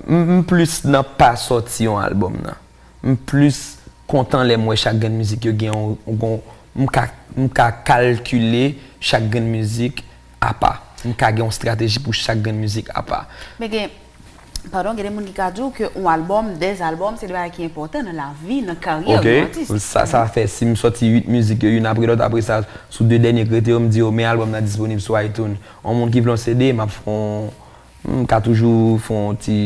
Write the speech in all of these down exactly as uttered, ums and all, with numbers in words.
M, m plis nan pa sòti yon albòm nan. M plis kontan lè m wè chak grenn mizik yo gen yon, yon, m ka, m ka kalkile chak grenn mizik apa. M ka gen yon estrateji pou chak grenn mizik apa. Men gen, padon, gen de moun ki ka di w ke yon albòm, de albòm, se de bagay ki enpòtan nan lavi, nan karyè yon atis. Sa, sa fè si m sòti uit mizik yo youn apre lòt, apre sa, sou de dènye k rete yo, m di yo, men albòm nan disponib sou iTunes. Yon moun ki vle yon C D, m ap fè yon M ka toujou fè yon ti,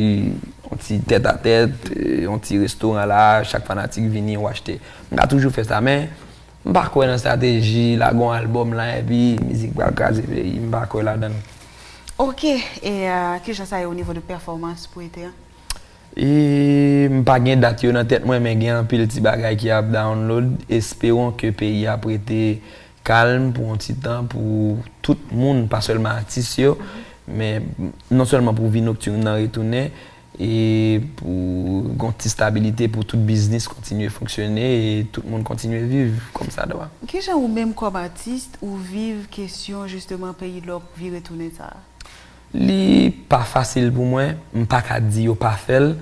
yon ti tèt a tèt, yon ti restoran la, chak fanatik vini, ou achte. M ka toujou fè sa, men m pa kwè nan estrateji lage yon albòm la epi mizik pral kraze peyi, m pa kwè ladan l. Ok, e uh, kijan sa ye o nivo de pèfòmans pou ete an? E m pa gen dat yo nan tèt mwen, men gen anpil ti bagay ki ap download. Espewon ke peyi ap rete kalm pou yon ti tan pou tout moun, pa sèlman atis yo, men non sèlman pou vi noktin nan retounen, e pou gon ti stabilite pou tout biznis kontinye fonksyone e tout moun kontinye viv kòm sa dwa. Kijan ou menm kòm atis ou viv kesyon jisteman peyi lòk vire tounen sa a? Li pa fasil pou mwen, m pa ka di yo pa fè l,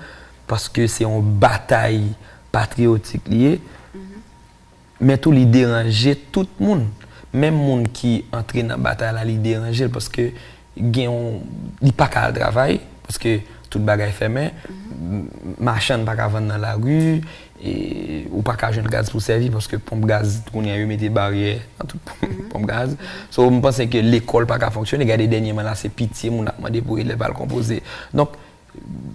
paske se yon batay patriyotik li ye. Men tou li deranje tout moun. Menm moun ki antre nan batay la, li deranje l paske gen yon, li pa ka al travay, paske tout bagay fèmen. Machann pa ka vann nan lari, e ou pa ka jwenn gaz pou sèvi paske ponp gaz kounye a yo mete baryè nan tout ponp gaz. So m panse ke lekòl pa ka fonksyone. Gade dènyèman la se pitye moun ap mande pou elèv al konpoze. Donk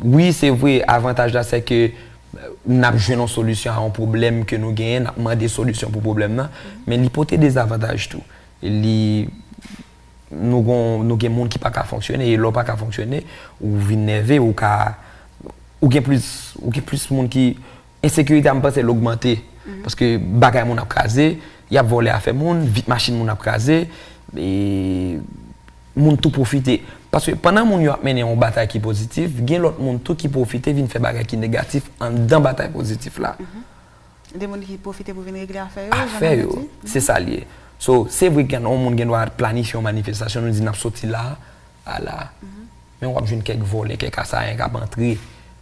wi, se vre, avantaj la se ke n ap jwenn yon solisyon a yon pwoblèm ke nou genyen, n ap mande solisyon pou pwoblèm nan, men li pote dezavantaj tou. Li, nou gon, nou gen moun ki pa ka fonksyone, e lè w pa ka fonksyone, ou vin nève, ou ka, ou gen plis, ou gen plis moun ki, ensekirite a, m panse l ogmante. Paske bagay moun ap kraze, y ap vòlè afè moun, vit machin moun ap kraze, e moun tou pwofite. Paske pandan moun yo ap mennen yon batay ki pozitif, gen lòt moun tou ki pwofite vin fè bagay ki negatif anndan batay pozitif la. De moun ki pwofite pou vin regle afè yo, jan Afè yo, se sa l ye. So, se vre gen yon moun gen dwa planifye yon manifestasyon, nou di n ap soti la a la. Men w ap jwenn kèk vòlè, kèk asayen k ap antre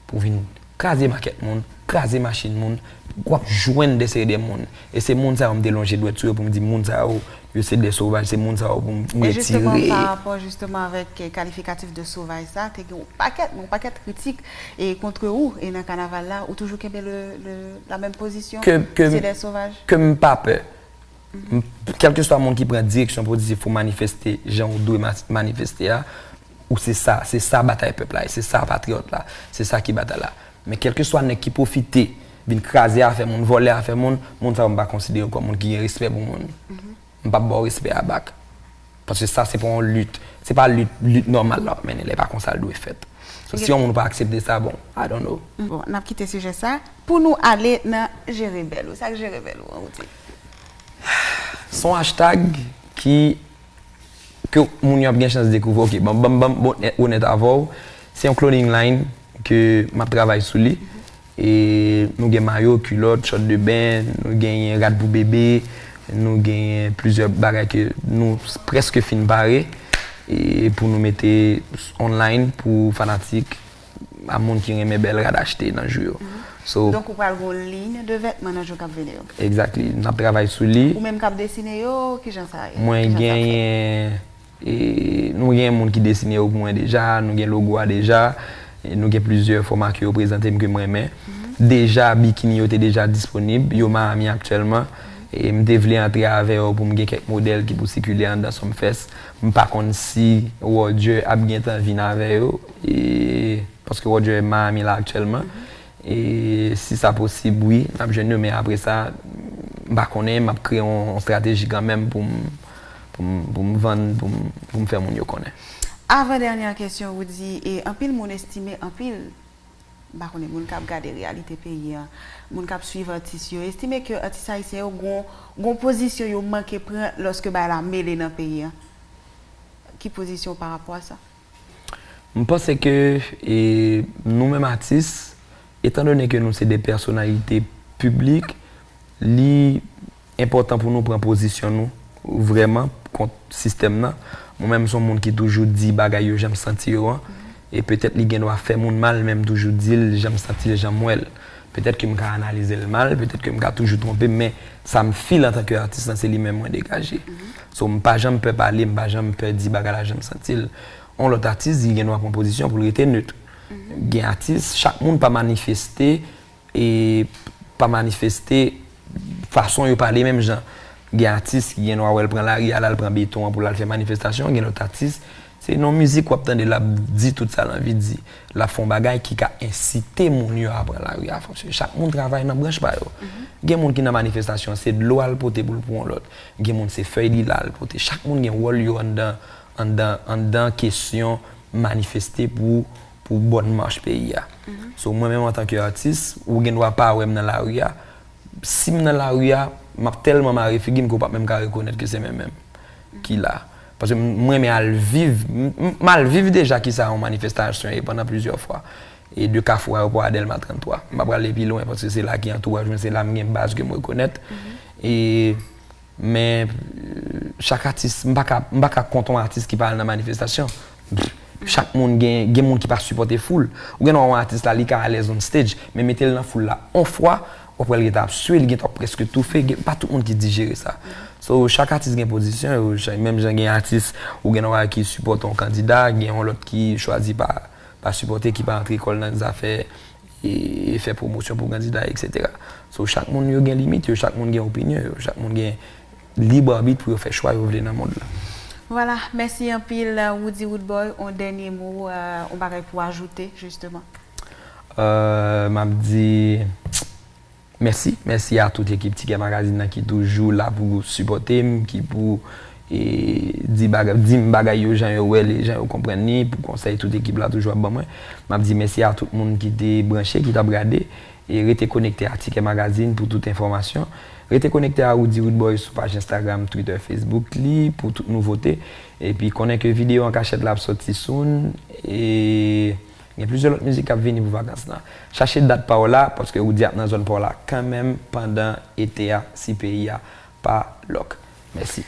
pou vin kraze makèt moun, kraze machin moun. W ap jwenn de seri de moun. E se moun sa yo m te lonje dwèt sou yo pou m di moun sa yo, yo se de sovaj, se moun sa yo pou m retire. E jisteman, pa rapò jisteman avèk kalifikatif de sovaj sa, te gen yon pakèt, yon pakèt kritik e kont ou e nan kanaval la, ou toujou kenbe le, le, la menm pozisyon, se de sovaj? Ke m pa pè. Kèlkeswa moun ki pran direksyon pozitif pou manifeste jan ou dwe manifeste a, ou se sa, se sa batay pèp la ye, se sa patriyòt la, se sa ki batay la. Men kèlkeswa nèg ki pwofite vin kraze afè moun, vòlè afè moun, moun sa yo m pa konsidere yo kòm moun ki gen respè pou moun. M p ap ba w respè a bak. Paske sa se pa yon lit, se pa lit, lit nòmal la w ap mennen la, e pa konsa l dwe fèt. So, si yon moun pa aksepte sa, bon, I don't know. Bon, n ap kite sijè sa pou nou ale nan Jere Bèl ou. Sa k Jere Bèl ou an, ou di? Se yon hashtag ki, ke moun yo ap gen chans dekouvri. Ok, ban, ban, ban, bon, onèt avè w, se yon clothing line ke m ap travay sou li. E nou gen mayo, kilòt, chòt de ben, nou genyen rad pou bebe, nou genyen plizyè bagay ke nou prèske fin pare e pou nou mete online pou fanatik a moun ki renmen bèl rad achte nan jou yo. So, Donk ou pral gen yon liy de vètman nan jou k ap vini yo? Exactly. N ap travay sou li. Ou menm k ap desine yo, kijan sa ye? Mwen genyen E nou gen moun ki desine yo pou mwen deja, nou gen logo a deja, e nou gen plizyè fòma ke yo prezante m ke m renmen. Deja, bikini yo te deja disponib, yo Miami aktyèlman. E m te vle antre avè yo pou m gen kèk modèl ki pou sikile anndan Sumfest. M pa konn si Roger ap gentan vin avè yo, e, paske Roger Miami la aktyèlman. E si sa posib, wi, n ap jwenn yo, men apre sa, m pa konnen, m ap kreye yon, yon estrateji kanmenm pou m, pou m, pou m vann, pou m, pou m fè moun yo konnen. Avan dènyè kesyon, ou di, e anpil moun estime, anpil, m pa konnen, moun k ap gade reyalite peyi a, moun k ap swiv atis yo, estime ke atis ayisyen yo gon, gon pozisyon yo manke pran lòske bagay la mele nan peyi a. Ki pozisyon w pa rapò a sa? M panse ke e, nou menm atis, etandone ke nou se de pèsonalite piblik, li enpòtan pou nou pran pozisyon nou vrèman kont sistèm nan. Mwen menm se yon moun ki toujou di bagay yo jan m santi yo an. E petèt li gen dwa fè moun mal, men m toujou di l jan m santi l, jan m wè l. Petèt ke m ka analize l mal, petèt ke m ka toujou twonpe m, men sa m feel antanke atis lan, se li menm mwen degaje. So, m pa janm pè pale, m pa janm pè di bagay la jan m santi l. On lòt atis, li gen dwa pran pozisyon pou l rete nèt. Gen atis, chak moun pa manifeste e pa manifeste fason yo pale menm jan. Gen atis ki gen dwa wè l pran lari a, l al pran beton an pou l al fè manifestasyon. Gen lòt atis, se nan mizik w ap tande l ap di tout sa l anvi di. L ap fè yon bagay ki ka ensite moun yo a pran lari a fonksyone. Chak moun travay nan branch pa yo. Gen moun ki nan manifestasyon, se dlo a l pote pou l pou yon lòt. Gen moun se fèy lila l pote. Chak moun gen wòl yo anndan, anndan, anndan kesyon manifeste pou, pou bòn mach peyi a. So, mwen menm antanke atis, ou gen dwa pa wè m nan lari a. Si m nan lari a, m ap tèlman mare figi m ke w p ap menm ka rekonèt ke se mwen menm ki la. Paske m, m renmen al viv, m, m, m al viv deja kisa yon manifestasyon ye pandan plizyè fwa. E de Kafou Ayewopò a Dèlma trannntwa. M pa prale pi lwen paske se la ki antouraj mwen, se la m gen baz ke m rekonèt. E Men, euh, chak atis, m pa ka, m pa ka kont yon atis ki pa al nan manifestasyon. Chak moun gen, gen moun ki pa sipòte foul. Ou gen yon atis la, li ka alèz on stage, men mete l nan foul la on fwa, w ap wè l gentan ap swe, li gentan ap prèske toufe, gen, pa tout moun ki dijere sa. So, chak atis gen pozisyon yo, chak, menm jan gen atis, ou gen yon ki sipòte yon kandida, gen yon lòt ki chwazi pa, pa sipòte, ki pa antre kò l nan zafè e, e fè pwomosyon pou kandida, et cetera. So, chak moun yo gen limit yo, chak moun gen opinyon yo, chak moun gen lib abit pou yo fè chwa yo vle nan mond lan. Vwala, mèsi anpil, Roody Roodboy. On dènye mo, euh, on bagay pou ajoute, jisteman? Euh, m ap di mèsi. Mèsi a tout ekip Tikè Magazine nan ki toujou la pou sipòte m, ki pou e di bagay, di m bagay yo jan yo wè l e jan yo konprann li, pou konsèy tout ekip la toujou ap ban mwen. M ap di mèsi a tout moun ki te branche, ki t ap gade, e rete konekte a Tikè Magazine pou tout enfòmasyon. Rete konekte a Roody Roodboy sou paj Instagram, Twitter, Facebook li pou tout nouvote. Epi konnen ke videyo an kachèt la ap sòti soon, e gen plizyè lòt mizik k ap vini pou vakans lan. Chache dat pa w la, paske Roody ap nan zòn pa w la kanmenm pandan ete a, si peyi a pa lòk. Mèsi.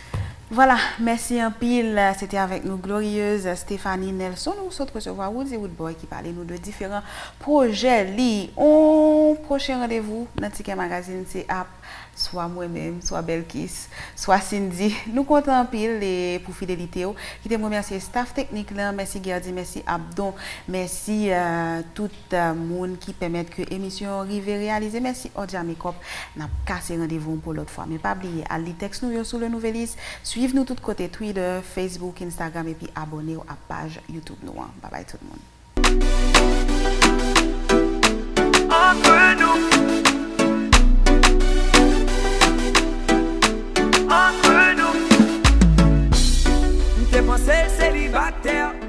Vwala, mèsi anpil. Se te avèk nou Glorieuse Stéphanie Nelson. Nou sot resevwa Roody Roodboy ki pale nou de diferan pwojè li. On pwochen randevou nan Tikè Magazine se ap swa mwen menm, swa Belkis, swa Cindy. Nou kontan anpil e pou fidelite w. Kite m remèsye staff teknik lan. Mèsi Guerdy, mèsi Abdon, mèsi, euh, tout, euh, moun ki pèmèt ke emisyon an rive reyalize. Mèsi Odia Makeup. N ap kase randevou pou lòt fwa. Men pa bliye, al li tèks nou yo sou Le Nouvelliste. Swiv nou tout kote, Twitter, Facebook, Instagram, epi abòne w a paj YouTube nou an. Babay tout moun. Antre nou. Antre nou. M te panse l selibatè.